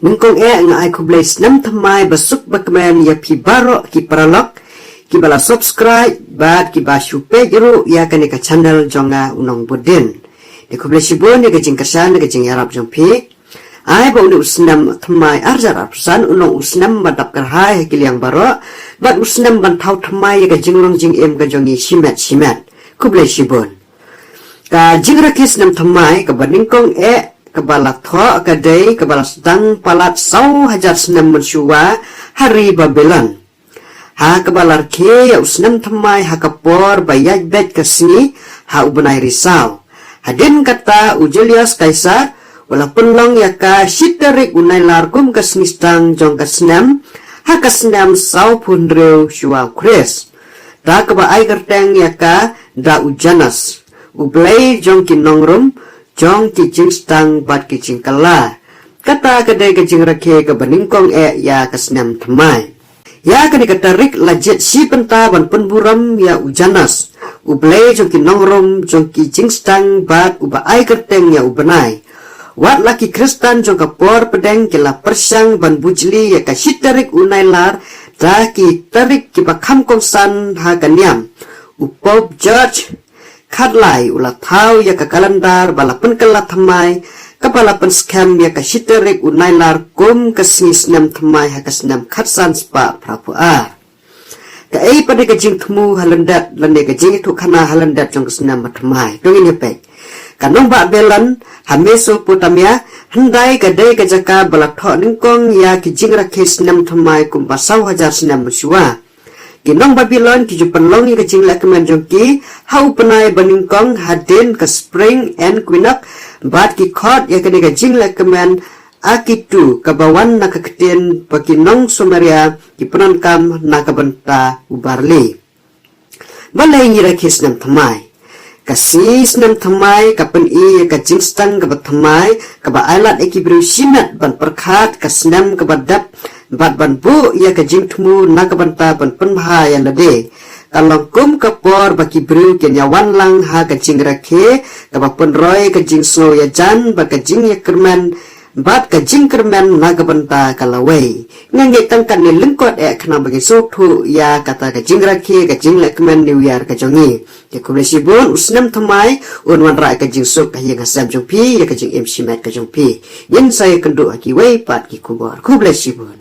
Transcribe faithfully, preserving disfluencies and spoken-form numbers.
Nyngkong eh nga ai khublei snem thymmai ba suk ba kmen ïa phi baroh ki paralok kiba la subscribe bad kiba shu peit ruh ïa kane ka channel jong nga u Nongbud Dien. Te khublei shibun ïa ka jingkyrshan, ïa ka jingïarap jong phi. Ai ba une u snem thymmai arhajar arphew san un long u snem ba dap kyrhai ha ki liang baroh bad u snem ban thaw thymmai ïa ka jinglong jingim ka jong ngi shimet shimet. Khublei shibun. Ka jingrakhe snem thymmai kaba nyngkong eh kaba la thoh ka dei kaba la sdang palat saw hajar snem mynshuwa ha ri Babilon. Ha kaba la rakhe ïa u snem thymmai ha ka por ba ïaid beit ka sngi ha u bnai risaw. Hadien kata u Julius Caesar u la pynlong ïa ka shi tarik u Nailar kum ka sngi sdang jong ka snem ha ka snem sawphew hynriew shuwa u Khrist. Da kaba ai kyrteng ïa ka da u Janus, u blei jong ki nongrum, jong ki jingsdang bad ki jingkylla. Kata ka dei ka jingrakhe kaba nyngkong eh ïa ka snem thymmai. Ïa kane ka tarik la jied shi bynta ban pynburom ïa u Janus, u blei jong ki nongrum, jong ki jingsdang bad uba ai kyrteng ïa u bnai. Wat la ki Khristan jong ka por pdeng ki la pyrshang ban bujli ïa ka shi tarik u Nailar da ki tarik kiba kham kongsan ha ka niam. U Pope George khatlai u la thaw ïa ka kalendar ba la pynkylla thymmai kaba la pynskhem ïa ka shi tarik u Nailar kum ka sngi snem thymmai ha ka snem khatsan spah phraphew ar. Kaei pat ka jingthmu ha lyndet lane ka jingïathuhkhana ha lyndet jong ka snem ba thymmai? To ngin ïa peit. Ka nongbah Babilon ha Mesopotamia hyndai ka dei ka jaka ba la thoh nyngkong ïa ki jingrakhe snem thymmai kumba saw hajar snem mynshuwa. Ki nong Babilon ki ju pynlong ïa ka jinglehkmen jong ki ha u bnai ba nyngkong hadien ka spring equinox bad ki khot ïa kane ka jinglehkmen Akitu kaba wan na ka ktien ba ki nong Sumeria ki pyndonkam na ka bynta u barli. Balei ngi rakhe snem thymmai? Ka sngi snem thymmai ka pyni ïa ka jingsdang kaba thymmai kaba ailad ïa ki briew shimet ban pyrkhat ka snem kaba dep bad ban buh ïa ka jingthmu na ka bynta ban pynbha ïa lade. Ka long kum ka por ba ki briew kin ïa wan lang ha ka jingrakhe kaba pynroi ka jingsngew ïajan bad ka jingïakyrmen bad ka jingkyrmen na ka bynta ka lawei. Nga ngeit tang katne lyngkot eh khnang ba ngin sngewthuh ïa kata ka jingrakhe ka jinglehkmen New Year ka jong ngi. Te khublei shibun, u snem thymmai un wanrah ka jingsuk ha ïing ha sem jong phi, ïa ka jingim shimet ka jong phi. Ngin sa ïakynduh ha kiwei pat ki khubor. Khublei shibun.